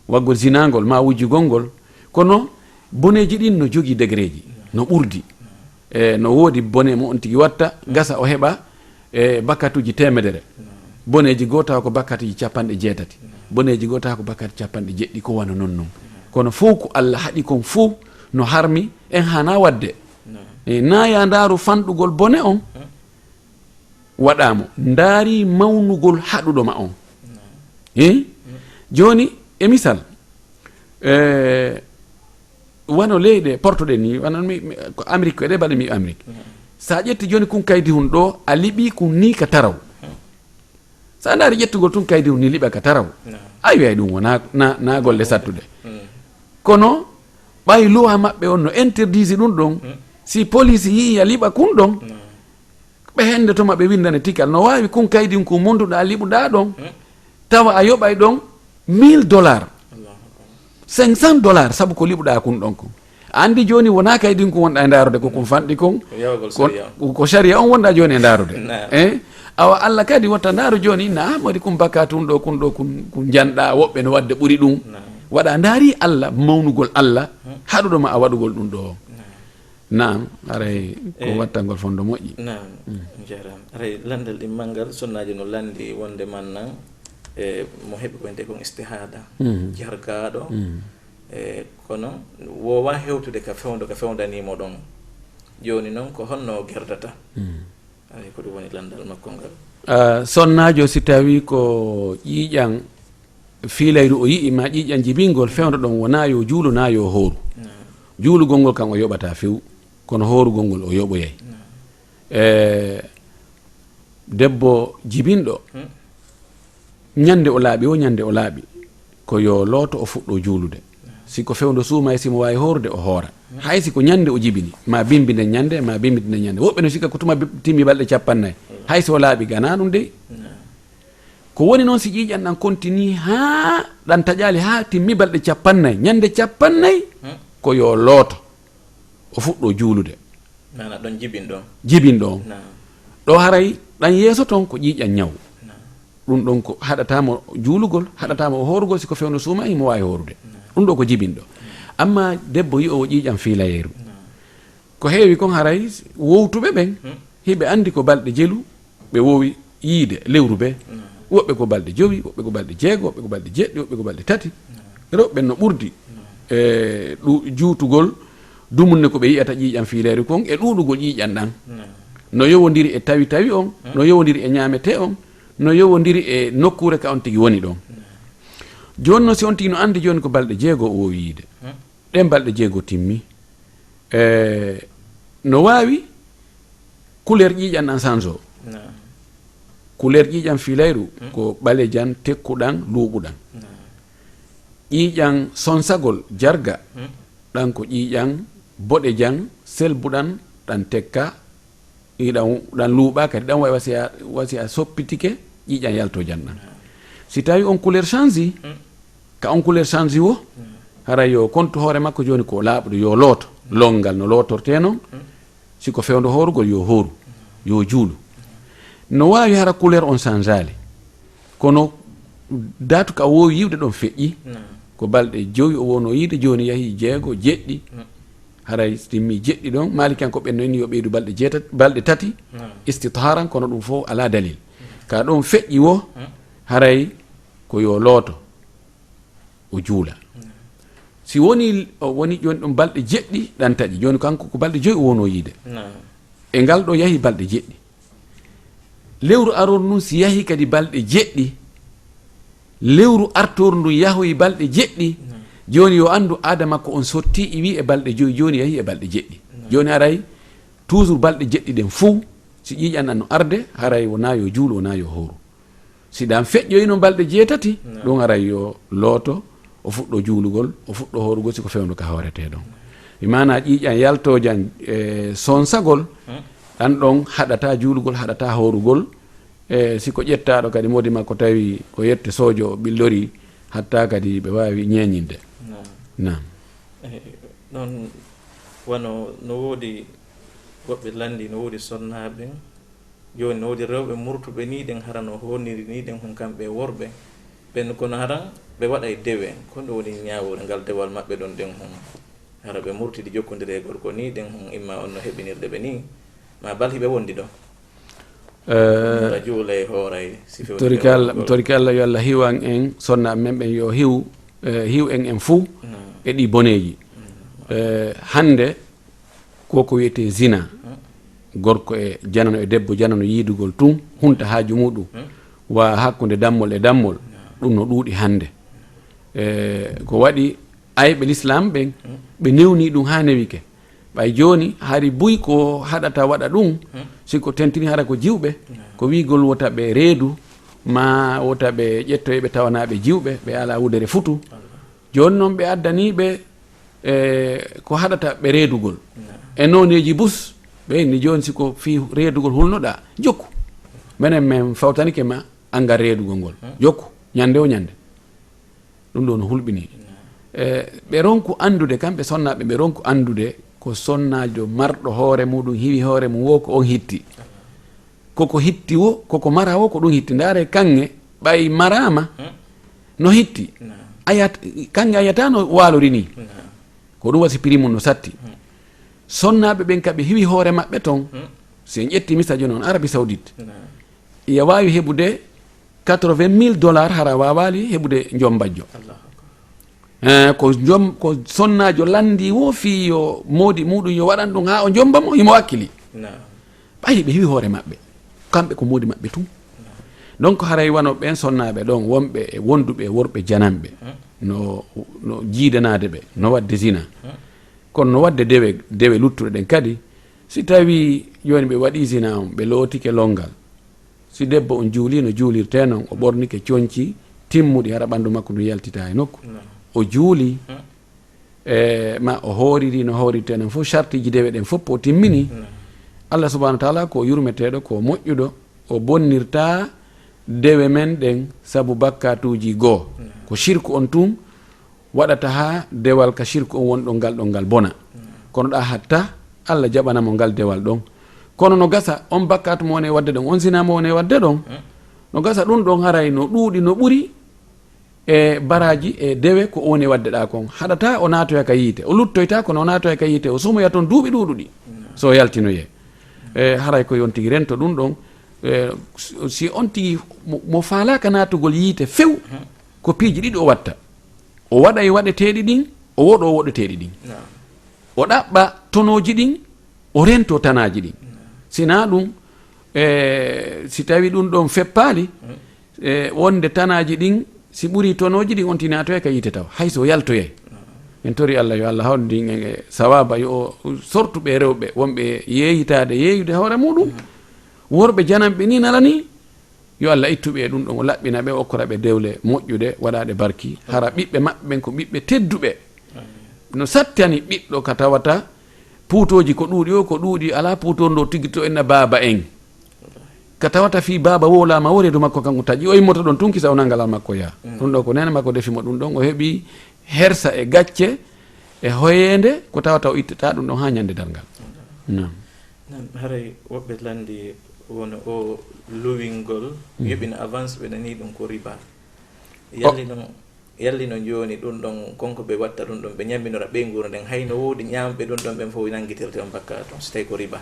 Waggol zinaangol, ma wujjugol ngol. Kono boneeji ɗin no jogii degereeji, no ɓurdi. E no woodi bone mo on tigi watta, gasa o heɓa, e, bakkatuuji teemedere. Boneeji goo tawa ko bakkatuuji capanɗe jeetati. Boneeji goo tawa ko bakkatuuji capanɗe jeɗɗi, ko wano non non. Kono fow ko Allah haɗi kon fow no harmi, en haana waɗde. E, na ya ndaaru fanɗugol bone on, waɗaamo. Ndaari mawnugol haɗuɗo ma on. Eh? Jooni, e misal, eh, wano leyɗe portoɗen ni, wano mi, mi, ko Amérique, ko eɗe mbaɗa mi Amérique. Sa ƴetti jooni kun kaydi hun ɗo, a liɓi kun ni ka taraw. Sa ndaari ƴettugol tun kaydi hun ni liɓa ka taraw. Ay, wi'ay ɗum wona, na, na golle sattuɗe. Kono, ɓay luwa maɓɓe on no interdisi ɗum ɗon, si police yi'i a liɓa kun ɗon, ɓe hende to ma ɓe windane tikal. No waawi kun kaydin kun monduɗaa liɓuɗaa ɗon, tawa a yoɓay ɗon mille dollars, cinq cents dollars, sabu ko liɓuɗaa kun ɗon kun. A andi jooni wonaa kaydin kun wonɗaa e ndaarude, ko kun fanɗi kon, ko, ko sharia on wonɗaa jooni e ndaarude. Eh? Awa Allah kadi wotta ndaaru jooni, na modi kun bakka tun ɗo, kun ɗo, kun, kun janɗaa, woɓɓe no wadde ɓuri ɗum. Waɗa ndaari Allah, mawnugol Allah, haɗuɗo ma a waɗugol ɗum ɗo. Naam, haray ko wattangol fondo moƴƴi. Naam, jaaraama. Haray lanndal ɗimmal ngal, sonnaajo no lanndi wonde man nan, e mo heɓi ko wiyetee kon istihada, jargaaɗo, e kono woowa hewtude ka fewndo, ka fewndanii mo ɗon. Jooni non, ko honno o gerdata? Haray ko ɗum woni lanndal makko ngal. Ah, sonnaajo, si tawii ko ƴiiƴan fiilayru o yi'i, ma ƴiiƴan jibingol, fewndo ɗon wonaa yo juulu, naa yo hooru. Juulugol ngol kan o yoɓataa few, kono hoorugol ngol o yoɓoyay. E, debbo jibinɗo, ñande o laaɓi, o ñande o laaɓi, ko yo looto, o fuɗɗo juulude. Si ko fewndo suuma, e si mo waawi hoorude, o hoora. Hay si ko ñande o jibini, ma bimbi nden ñande, ma bimbi nden ñande. Woɓɓe no sikka ko tuma bi-, timmi balɗe cappannayi. Hay si o laaɓi, ganaa ɗum dey. Ko woni noon, si ƴiiƴan ɗan kontinii haa ɗan taƴaali haa timmi balɗe cappannayi, ñande cappannayi, ko yo looto, o fuɗɗo juulude. Maana ɗon jibin ɗon. Jibin ɗon. Naam. Ɗo haray ɗan yeeso ton ko ƴiiƴan ñaw. Naam. Ɗum ɗon ko haɗataa mo juulugol, haɗataa mo hoorugol, si ko fewndo suuma, himo waawi hoorude. Naam. Ɗum ɗo ko jibin ɗo. Amma debbo yi'oowo ƴiiƴan fiilayeeru. Naam. Ko heewi kon haray wowtuɓe ɓen, hiɓe anndi ko balɗe jelu ɓe wowi yiide lewru bee. Woɓɓe ko balɗe jowi, woɓɓe ko balɗe jeego, woɓɓe ko balɗe jeɗɗi, woɓɓe ko balɗe tati. Rewɓe ɓen no ɓurdi e ɗu-, juutugol dumunne ko ɓe yi'ata ƴiiƴan fiileeru kon e ɗuuɗugol ƴiiƴan ɗan. No yowondiri e tawi tawi on, no yowondiri e ñaametee on, no yowondiri e nokkuure ka on tigi woni ɗon. Jooni non, si on tigi no anndi jooni ko balɗe jeego o wowi yiide. Ɗen balɗe jeego timmi. E, no waawi couleur ƴiiƴan ɗan sanso. Naam. Couleur ƴiiƴan fiilayru ko ɓalejan, tekkuɗan, luuɓuɗan. Naam. Ƴiiƴan sonsagol jarga, ɗan ko ƴiiƴan boɗejan, selbuɗan, ɗan tekka, iɗan, ɗan luuɓa kadi, ɗan wawi wasi a, wasi a soppitike, ƴiiƴan yalto jan ɗan. Si tawi on couleur change, ka on couleur change wo, haray yo kontu hoore makko jooni ko laaɓude, yo looto. Longal no lootortee non, si ko fewndo hoorugol, yo hooru, yo juulu. No waawi hara couleur on sanjaali, kono datu ka woowi yiwde ɗon feƴƴi. Ko balɗe jowi o wonoo yiide, jooni yahii jeego, jeɗɗi. Haray so timmii jeɗɗi ɗon, Maalikiyankoɓe ɓen no inni yo ɓeydu balɗe jeetati, balɗe tati istitharan, kono ɗum fof alaa dalil. Ka ɗon feƴƴi wo, haray ko yo looto, o juula. Si woni, o woni jooni ɗum balɗe jeɗɗi ɗan taƴi, jooni kanko ko balɗe jowi o wonoo yiide. E ngal ɗo yahi balɗe jeɗɗi. Lewru aroru ndun si yahi kadi balɗe jeɗɗi, lewru artoru ndun yahoyi balɗe jeɗɗi, jooni yo anndu aada makko on sotti, iwi e balɗe jowi, jooni yahi e balɗe jeɗɗi. Jooni haray toujours balɗe jeɗɗi ɗen fow, si ƴiiƴan ɗan no arde, haray wonaa yo juulu, wonaa yo hooru. Si ɗan feƴƴoyino balɗe jeetati, ɗum haray yo looto, o fuɗɗo juulugol, o fuɗɗo hoorugol, si ko fewndo ka hooretee ɗon. E maanaa ƴiiƴan yaltoojan, e, sonsagol, ɗan ɗon haɗataa juulugol, haɗataa hoorugol, e, si ko ƴettaaɗo kadi moodi makko tawi ko yette soojo o ɓillori, hatta kadi ɓe waawi ñeeñinde. Naam. Naam. Eh, ɗon wano no woodi woɓɓe lanndi, no woodi sonnaaɓe, jooni no woodi rewɓe murtuɓe nii ɗen, hara no hooniri nii ɗen, hon kamɓe e worɓe ɓen, kono hara ɓe waɗay dewe. Ko ɗum woni ñaawoore ngal dewal maɓɓe ɗon ɗen, hon hara ɓe murtidi jokkondire e gorko nii ɗen, hon imma on no heɓinirde ɓe nii, ma bal hiɓe wondi ɗo? Eh, Hara juulay hooray, si fewti torike Allah, mi torike Allah yo Allah hiwan en, sonnaaɓe men ɓen yo hiw, eh, hiw en en fuu e ɗi boneeji. Eh, hannde ko ko wiyetee zina, gorko e janano e debbo janano yiidugol tun, hunta haaju muɗum, wa hakkunde dammol e dammol, ɗum no ɗuuɗi hannde. Eh, ko waɗi ayɓe lislaam ɓen, ɓe newni ɗum haa newike. Ɓay jooni, hari buy ko haɗata waɗa ɗum, si ko tentini hara ko jiwɓe, ko wiigol wota ɓe reedu, ma wota ɓe ƴettoye ɓe tawanaa ɓe jiwɓe, ɓe alaa wudere futu. Jooni noon ɓe addanii ɓe, e, ko haɗata ɓe reedugol. E nooneeji bus, ɓe inni jooni si ko fii reedugol hulnoɗaa, jokku. Menen men fawtanike ma anngal reedugol ngol. Jokku, ñande o ñande. Ɗum ɗoo no hulɓinii. E, ɓe ronku anndude, kamɓe sonnaaɓe, ɓe ronku anndude ko sonnaajo marɗo hoore muɗum, hiwi hoore mum woo ko on hitti. Koko hitti woo, koko mara woo, ko ɗum hitti. Ndaare kaŋŋe, ɓay maraama, no hitti. Ayat-, kaŋŋe ayata no waalori nii. Ko ɗum wasi prix mum no satti. Sonnaaɓe ɓen ka ɓe hiwi hoore maɓɓe ton, si en ƴetti misal jooni on Arabie Saoudite, iya waawi heɓude quatre-vingt mille dollars, hara waawaali heɓude njombajjo. Eh, ko njom-, ko sonnaajo lanndii woo fii yo moodi muɗum yo waɗan ɗum haa o njomba mo, himo wakkili. Ɓay ɓe hiwi hoore maɓɓe. Kamɓe ko moodi maɓɓe tun. Donc haray wano ɓen sonnaaɓe ɗon, wonɓe e wonduɓe e worɓe jananɓe, no, no jiidanaade ɓe, no waɗde zina. Kono no waɗde dewe, dewe luttuɗe ɗen kadi, si tawii jooni ɓe waɗii zina on, ɓe lootike lonngal. Si debbo on juulii no juulirtee non, o ɓornike conci timmuɗi, hara ɓanndu makko ndu yaltitaa e nokku. O juulii, e, ma o hooriri no hoorirtee non fof, sartiiji dewe ɗen fof o timmini. Allah subhanahu wa taala ko yurmeteeɗo, ko moƴƴuɗo, o bonnirtaa dewe men ɗen sabu bakkaatuuji goo. Ko shirku on tun waɗata haa dewal ka shirku on woni ɗon ngal ɗon ngal bona. Kono ɗa hatta Allah jaɓana mo ngal dewal ɗon. Kono no gasa on bakkaatu mo woni e waɗde ɗon, on zina mo woni e waɗde ɗon, no gasa ɗum ɗon haray no ɗuuɗi, no ɓuri e baraaji e dewe ko o woni e waɗde ɗa kon. Haɗata o naatoya ka yiite, o luttoyta, kono o naatoya ka yiite, o sumoya ton duuɓi ɗuuɗuɗi, so o yaltinoyee. E, haray ko yon tigi rento ɗum ɗon. E, si on tigi mo, mo faalaaka naatugol yiite few, ko piiji ɗiɗi o watta. O waɗa e waɗeteeɗi ɗin, o woɗo o woɗeteeɗi ɗin. O ɗaɓɓa tonooji ɗin, o rento tanaaji ɗin. Sinaa ɗum, e, si tawi ɗum ɗon feppaali, e, wonde tanaaji ɗin, si ɓuri tonooji ɗin, on tigi naatoyay ka yiite taw, hay so yaltoyay. En tori Allah yo Allah hawrindin en e sawaaba, yo o sortu ɓe rewɓe wonɓe yeeyitaade, yeeyude hoore muɗum. Worɓe jananɓe ni nala ni, yo Allah ittu ɓe e ɗum ɗon, o laɓɓina ɓe, o okkora ɓe dewle moƴƴuɗe, waɗaaɗe barki. Hara ɓiɓɓe maɓɓe ɓen ko ɓiɓɓe tedduɓe. No sattani ɓiɗɗo ka tawata puutooji ko ɗuuɗi o, ko ɗuuɗi alaa puutoor ndo tigi to enna baaba en. Ka tawata fii baaba wowlaama o, reedu makko kanko taƴi, o immoto ɗon tun kisa o nanga lal makko yaa. Ɗum ɗo ko neene makko defi mo ɗum ɗon, o heɓi hersa e gacce e hoyeende ko tawata o ittata ɗum ɗon haa ñande darngal. Naam. Naam, haray woɓɓe lanndi Woni o luwingol, yoɓina avance, ɓe nani ɗum ko riba. Yalli noon, yalli noon jooni ɗum ɗon, konko ɓe watta ɗum ɗon, ɓe ñamminora ɓeynguure nden, hayno woodi ñaamɓe ɗum ɗon ɓen fof nanngitirte on bakka toon, so tawi ko riba.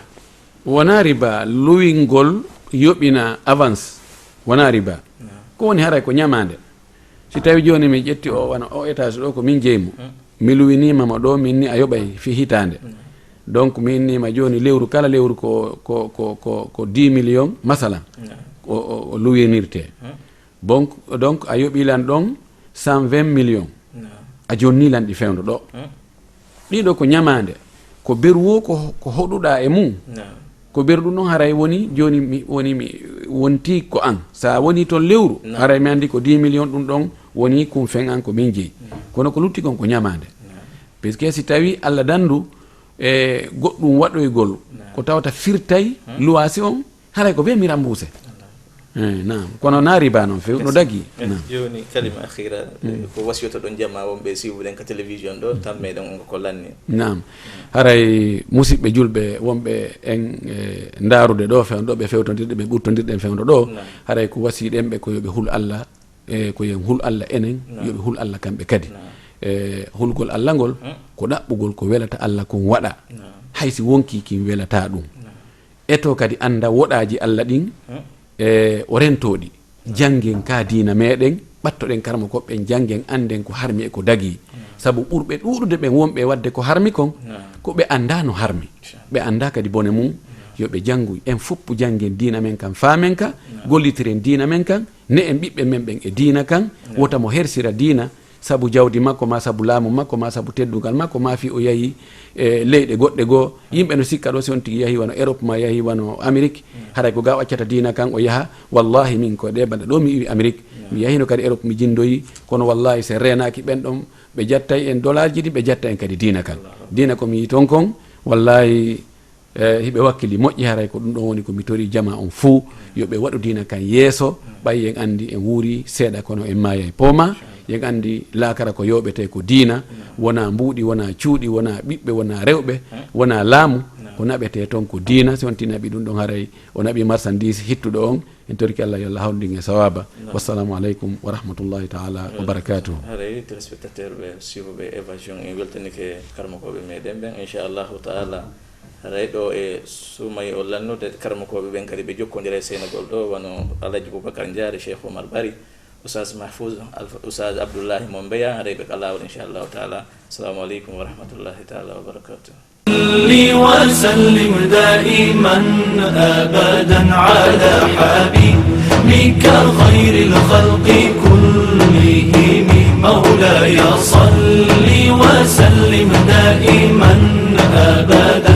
Wonaa riba, luwingol yoɓina avance, wonaa riba. Ko woni haray ko ñamaande. Si tawi jooni mi ƴetti o, wano o étage ɗo ko min jeyi mo. Mi luwiniima mo ɗo, min ni a yoɓay fi hitaande. Donc min ni ma jooni lewru kala lewru ko, ko, ko, ko, ko dix millions, masalan. O, o, o luwinirte. Donc, donc a yoɓi lan ɗon cent vingt millions. A jonni lan ɗi fewndo ɗo. Ɗiɗo ko ñamaande, ko beru wo ko, ko hoɗuɗaa e mum. Ko beru ɗum ɗon haray woni, jooni mi, woni mi, wonti ko an. Sa woni toon lewru, haray mi anndi ko dix millions ɗum ɗon woni kun fen an ko min jeyi. Kono ko lutti kon ko ñamaande. Puisque si tawi Allah dandu e goɗɗum waɗoygol, ko tawata firtay luwaasi on, haray ko be mi rambuuse. Eh, naam. Kono na riba noon few, no dagi. Naam. Jooni kalima akhira, ko wasiyoto ɗon jama wonɓe siwuɗen ka télévision ɗo, tammeɗen on ko lanni. Naam. Haray musidɓe julɓe wonɓe en, eh, ndaarude ɗo fewndo, ɓe fewtondirɗe, ɓe ɓurtondirɗen fewndo ɗo, haray ko wasiɗen ɓe ko yo ɓe hul Allah, e ko yen hul Allah enen, yo ɓe hul Allah kamɓe kadi. E hulgol Allah ngol, ko ɗaɓɓugol ko welata Allah kon waɗa. Hay si wonkii kin welata ɗum. Eto kadi annda woɗaaji Allah ɗin, e o rentooɗi. Janngen ka diina meɗen, ɓattoɗen karmo koɓɓen, janngen, annden ko harmi e ko dagii. Sabu ɓurɓe ɗuuɗude ɓen wonɓe e waɗde ko harmi kon, ko ɓe annda no harmi. Ɓe annda kadi bone mum. Yo ɓe jannguy. En foppu janngen diina men kan, faamen ka, gollitiren diina men kan, ne en ɓiɓɓe men ɓen e diina kan, wota mo hersira diina, sabu jawdi makko, ma sabu laamu makko, ma sabu teddungal makko, ma fi o yahi e leyɗe goɗɗe goo. Yimɓe no sikka ɗo, si on tigi yahi wano Europe, ma yahi wano Amérique, haray ko ga o accata diina kan, o yaha. Wallahi, min ko ɗe banda ɗo mi iwi Amérique, mi yahino kadi Europe, mi jindoyi, kono wallahi, si en reenaaki ɓen ɗon, ɓe jattay en dollarji ɗin, ɓe jatta en kadi diina kan. Diina ko mi yi ton kon, wallahi, e hiɓe wakkili moƴƴi, haray ko ɗum ɗon woni ko mi tori jama on fuu, yo ɓe waɗu diina kan yeeso. Ɓay en anndi en wuuri seeɗa, kono en maayay pooma. Yen anndi laakara ko yooɓete ko diina, wona mbuuɗi, wona cuuɗi, wona ɓiɓɓe, wona rewɓe, wona laamu. Ko naɓete ton ko diina. Si on tinaɓi ɗum ɗon, haray o naɓi marchandise hittuɗo on. En torike Allah yo Allah hawrindin e sawaaba. Naam. Wassalamu aleykum wa rahmatullahi taala wa barakatuhu. Haray, téléspectateur ɓe, suivre ɓe Évasion, en weltanike karmokooɓe meɗen ɓen, inchallahu taala. Haray ɗo e suumay o lannude, karmokooɓe ɓen kadi ɓe jokkondira e seenagol ɗo, wano Alhaji Boubacar Ndiaye, Cheikh Oumar Bari, Oustaz Mahfouz, Alf-, Oustaz Abdoullahi Mombeya, haray ɓe ka laawol, inchallahu taala. Assalamu aleykum wa rahmatullahi taala wa barakatuh. صل وسلم دائما أبدا على حبيبك خير الخلق كلهم. مولاي صل وسلم دائما أبدا